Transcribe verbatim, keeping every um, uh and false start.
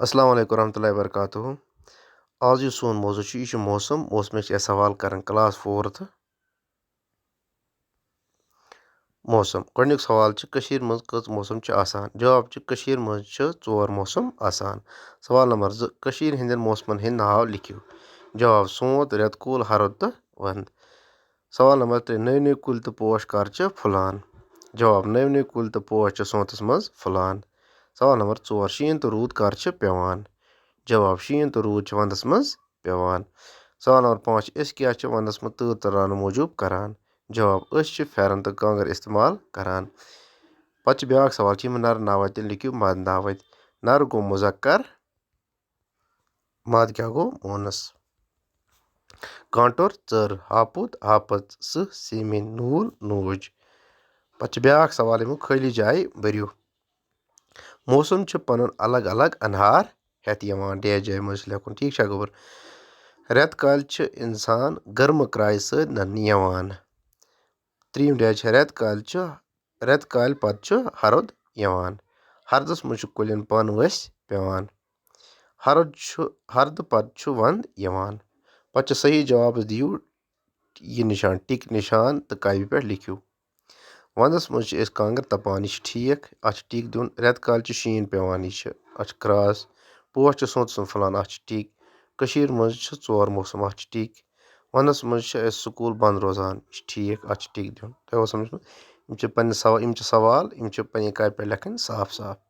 السلام علیکم ورحمۃ اللہ وبرکاتہ۔ آز یُس سون موضوع چھُ، یہِ چھُ موسم۔ موسمٕکۍ چھِ أسۍ سوال کران کلاس فورتھ۔ موسم۔ گۄڈٕنیُک سوال چھُ، کٔشیٖرِ منٛز کٔژ موسم چھِ آسان؟ جواب چھُ، کٔشیٖرِ منٛز چھِ ژور موسم آسان۔ سوال نمبر زٕ، کٔشیٖرِ ہٕنٛدٮ۪ن موسمن ہٕنٛدۍ ناو لیکھِو۔ جواب، سونٛت، رٮ۪تہٕ کول، ہرُد تہٕ ونٛدٕ۔ سوال نمبر ترٛےٚ، نٔوۍ نٔوۍ کُلۍ تہٕ پوش کر چھِ پھُلان؟ جواب، نٔوۍ نٔوۍ کُلۍ تہٕ پوش چھِ سونٛتس منٛز پھُلان۔ سوال نمبر ژور، شیٖن تہٕ روٗد کر چھِ پٮ۪وان؟ جواب، شیٖن تہٕ روٗد چھِ ونٛدس منٛز پٮ۪وان۔ سوال نمبر پانٛژھ، أسۍ کیٛاہ چھِ ونٛدس منٛز تۭر تراونہٕ موٗجوٗب کران؟ جواب، أسۍ چھِ پھٮ۪رن تہٕ کانٛگٕر استعمال کران۔ پتہٕ چھِ بیٛاکھ سوال، چھِ یِم نر ناوٕ تہِ لیکھِو مد ناوٕ تہِ۔ نر گوٚو مُذکر، مد کیٛاہ گوٚو؟ مونس۔ کانٛٹُر، ژٔر، ہاپُت، ہاپژ، سٕہہ، سیٖمِنۍ، نوٗل، نوٗج۔ پتہٕ چھِ بیٛاکھ سوال، یِمو خٲلی جایہِ بٔرِو۔ موسم چھُ پنُن الگ الگ انہار ہٮ۪تھ یِوان، ڈیش جایہِ منٛز چھُ لیکھُن، ٹھیٖک چھا گوٚبُر؟ رٮ۪تہٕ کالہِ چھِ انسان گرمہٕ کرایہِ سۭتۍ نننہٕ یِوان۔ ترٛیٚیِم ڈیش چھِ، رٮ۪تہٕ کالہِ چھُ، رٮ۪تہٕ کالہِ پتہٕ چھُ ہرُد یِوان۔ ہردس منٛز چھُ کُلٮ۪ن پن ؤسۍ پٮ۪وان۔ ہرُد چھُ، ہردٕ پتہٕ چھُ ونٛدٕ یِوان۔ پتہٕ چھُ صحیح جوابس دِیِو یہِ نِشان، ٹِک نِشان، تہٕ کاپی پٮ۪ٹھ لیکھِو۔ ونٛدس منٛز چھِ أسۍ کانٛگٕر تپان، یہِ چھُ ٹھیٖک، اَتھ چھُ ٹِک دیُن۔ رٮ۪تہٕ کالہِ چھُ شیٖن پٮ۪وان، یہِ چھُ، اَتھ چھُ کراس۔ پوش چھِ سونٛتس منٛز پھۄلان، اَتھ چھُ ٹِک۔ کٔشیٖرِ منٛز چھِ ژور موسم، اَتھ چھُ ٹِک۔ ونٛدس منٛز چھِ اَسہِ سکوٗل بنٛد روزان، یہِ چھُ ٹھیٖک، اَتھ چھُ ٹِک دیُن۔ تۄہہِ اوس سمجھ منٛز؟ یِم چھِ پنٕنۍ سوا-، یِم چھِ سوال، یِم چھِ پنٕنہِ کاپہِ پٮ۪ٹھ لیکھٕنۍ صاف صاف۔